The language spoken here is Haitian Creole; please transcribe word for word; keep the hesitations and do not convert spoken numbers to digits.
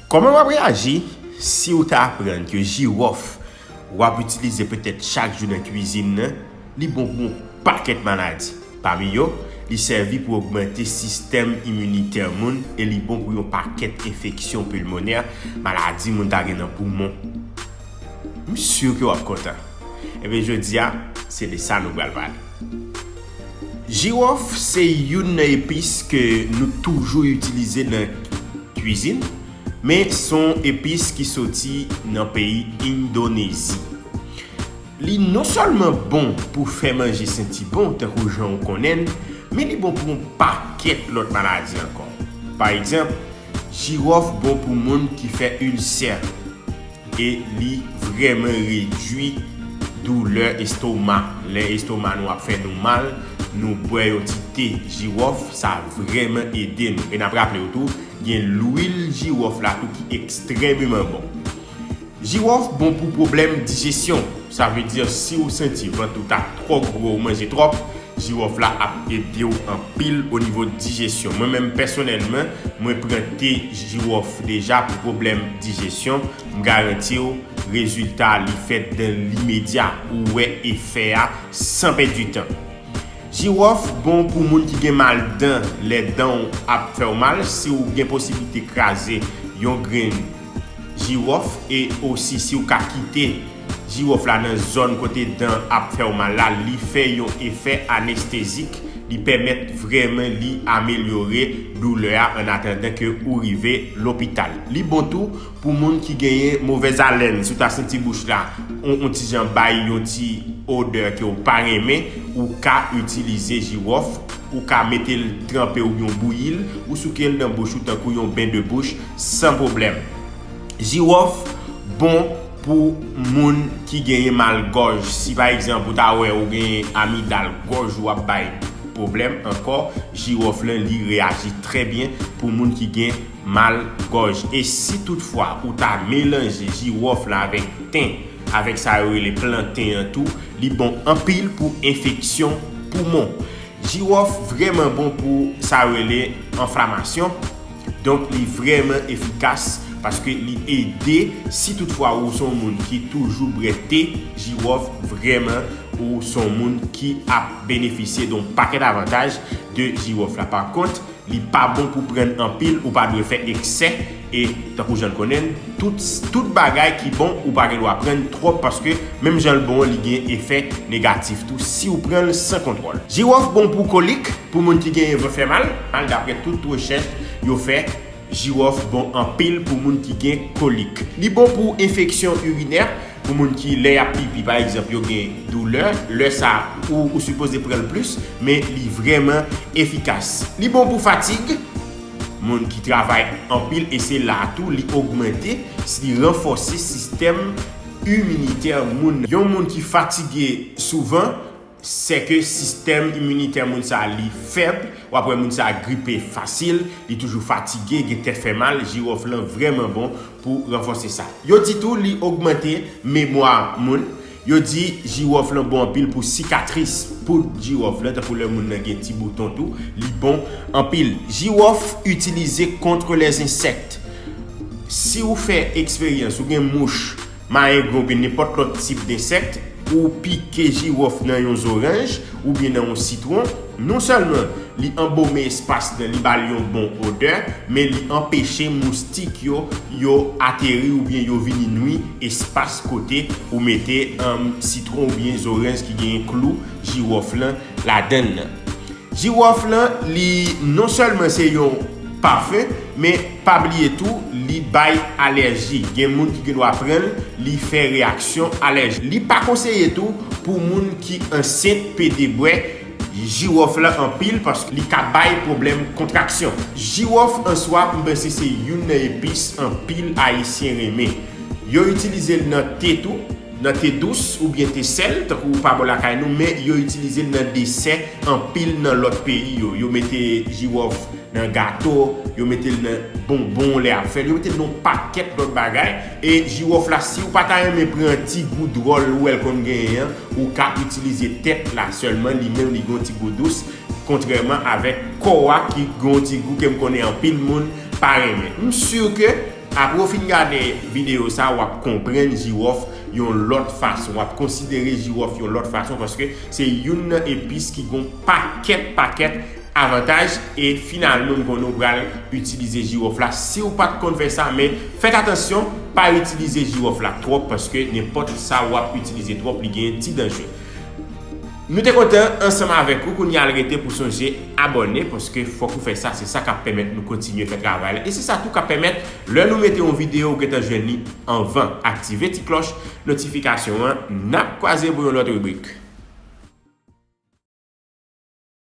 Kòman w ap reyaji si w ta aprann ke jiwòf w ap itilize petèt chak jou nan kwizin nan, li bon pou yon pakèt maladi? Pami yo, li sèvi pou ogmante sistèm iminitè moun e li bon pou yon pakèt enfeksyon pilmonè, maladi moun ta gen nan poumon. M si ke w ap kontan. Ebyen, jodi a, se de sa nou pral pale. Jiwòf se youn nan epis ke nou toujou itilize nan kwizin, men se yon epis ki soti nan peyi Endonezi. Li non sèlman bon pou fè manje senti bon, tankou jan w konnen l, men li bon pou yon pakèt lòt maladi ankò. Pa egzanp, jiwòf bon pou moun ki fè ilsè e li vrèman redui doulè estoma. Lè estoma nou ap fè nou mal, nou bwè yon ti te jiwòf, sa vrèman ede nou. E n ap raple w tou, gen lwil jiwòf la tou ki ekstrèmeman bon. Jiwòf bon pou pwoblèm dijesyon. Sa vle di si w santi vant ou ta twò gwo, ou manje twòp, jiwòf la ap ede w anpil o nivo dijesyon. Mwen menm pèsonèlman, mwen pran te jiwòf deja pou pwoblèm dijesyon. M garanti w, rezilta li fèt dan limedya. Ou wè efè a san pèdi tan. Jiwòf bon pou moun ki gen mal dan, lè dan w ap fè w mal, si w gen posiblite kraze yon grenn jiwòf e osi si w ka kite jiwòf la nan zòn kote dan ap fè w mal la, li fè yon efè anestezik, li pèmèt vrèman li amelyore doulè a an atandan ke ou rive lopital. Li bon tou pou moun ki genyen movèz alèn, si w ta santi bouch la, on, on ti jan bay yon ti odè ke w pa renmen, ou ka itilize jiwòf, ou ka mete l tranpe oubyen w bouyi l, ou souke l nan bouch ou tankou yon ben de bouch san pwoblèm. Jiwòf bon pou moun ki genyen mal gòj. Si pa egzanp ou ta wè ou genyen amidal, gòj ou ap bay pwoblèm ankò, jiwòf lan li reyaji trè byen pou moun ki gen mal gòj. E si toutfwa ou ta melanje jiwòf la avèk ten, avèk sa yo rele planten an tou, li bon anpil pou enfeksyon poumon. Jiwòf vrèman bon pou sa yo rele enflamasyon. Donk, li vrèman efikas paske li ede, si toutfwa ou se yon moun ki toujou bwè te, jiwòf vrèman ou se yon moun ki ap benefisye de yon pakèt avantaj de jiwòf la. Pa kont, li pa bon pou pran anpil, ou pa dwe fè eksè, e tankou jan n konnen l, tout, tout bagay ki bon, ou pa gen dwa pran twòp paske menm jan l bon an, li gen efè negatif tou si w pran l san kontwòl. Jiwòf bon pou kolik, pou moun ki genyen vant fè mal, mal, daprè tout rechèch yo fè, jiwòf bon anpil pou moun ki gen kolik. Li bon pou enfeksyon irinè, pou moun ki, lè y ap pipi, pa egzanp, yo gen doulè, lè sa, ou, ou sipoze pran l plis, men li vrèman efikas. Li bon pou fatig, moun ki travay anpil, e se la tou li ogmante, li ranfòse sistèm iminitè moun. Yon moun ki fatige souvan, se ke sistèm iminitè moun sa li fèb, w ap wè moun sa gripe fasil, li toujou fatige, gen tèt fè mal, jiwòf lan vrèman bon pou ranfòse sa. Yo di tou li ogmante memwa moun. Yo di jiwòf lan bon anpil pou sikatris. Poud jiwòf lan, tankou lè moun nan gen ti bouton tou, li bon anpil. Jiwòf itilize contre les insectes. Si w fè eksperyans, ou gen mouch, mayengon oubyen nenpòt lòt tip densèk, ou pike jiwòf nan yon zoranj oubyen nan yon sitwon, non sèlman li anbome espas lan, li ba l yon bon odè, men li anpeche moustik yo, yo ateri oubyen yo vini nwi espas kote ou mete, um, sitwon oubyen zoranj ki genyen klou jiwòf lan ladan l nan. Jiwòf lan, li non sèlman se yon pafen, men pa bliye tou, li bay alèji. Gen moun ki gen dwa pran l, li fè reyaksyon alèji. Li pa konseye tou pou moun ki ansent pede bwè jiwòf lan anpil paske li ka bay pwoblèm kontraksyon. Jiwòf an swa, m panse se youn nan epis anpil Ayisyen renmen. Yo itilize l nan te tou, nan te dous oubyen te sèl, tankou pa bò lakay nou, men yo itilize l nan desè anpil nan lòt peyi yo. Yo mete jiwòf nan gato, yo mete l nan bonbon lè y ap fè l, yo mete l nan yon pakèt lòt bagay. E jiwòf la, si w pa ta renmen pran ti gou dwòl ou wè l konn genyen an, ou ka itilize tèt la sèlman, li menm li gen yon ti gou dous, kontrèman avèk kò a ki gen yon ti gou ke m konnen anpil moun pa renmen. M si ke Apre w fin gade videyo sa, w ap konprann jiwòf yon lòt fason, w ap konsidere jiwòf yon lòt fason, paske se youn nan epis ki gon pakèt pakèt avantaj. E finalman, m konnen w pral itilize jiwòf la si w pa t konn fè sa, men fèt atansyon, pa itilize jiwòf la twòp, paske nenpòt sa w ap itilize twòp, li gen ti danje. Nou te kontan ansanm avèk ou, kounye a l rete pou sonje abòne, paske fòk ou fè sa, se sa k ap pèmèt nou kontinye fè travay la. E se sa tou k ap pèmèt, lè nou mete yon videyo, ou gentan jwenn li anvan. Aktive ti klòch notifikasyon an, n ap kwaze pou yon lòt ribrik.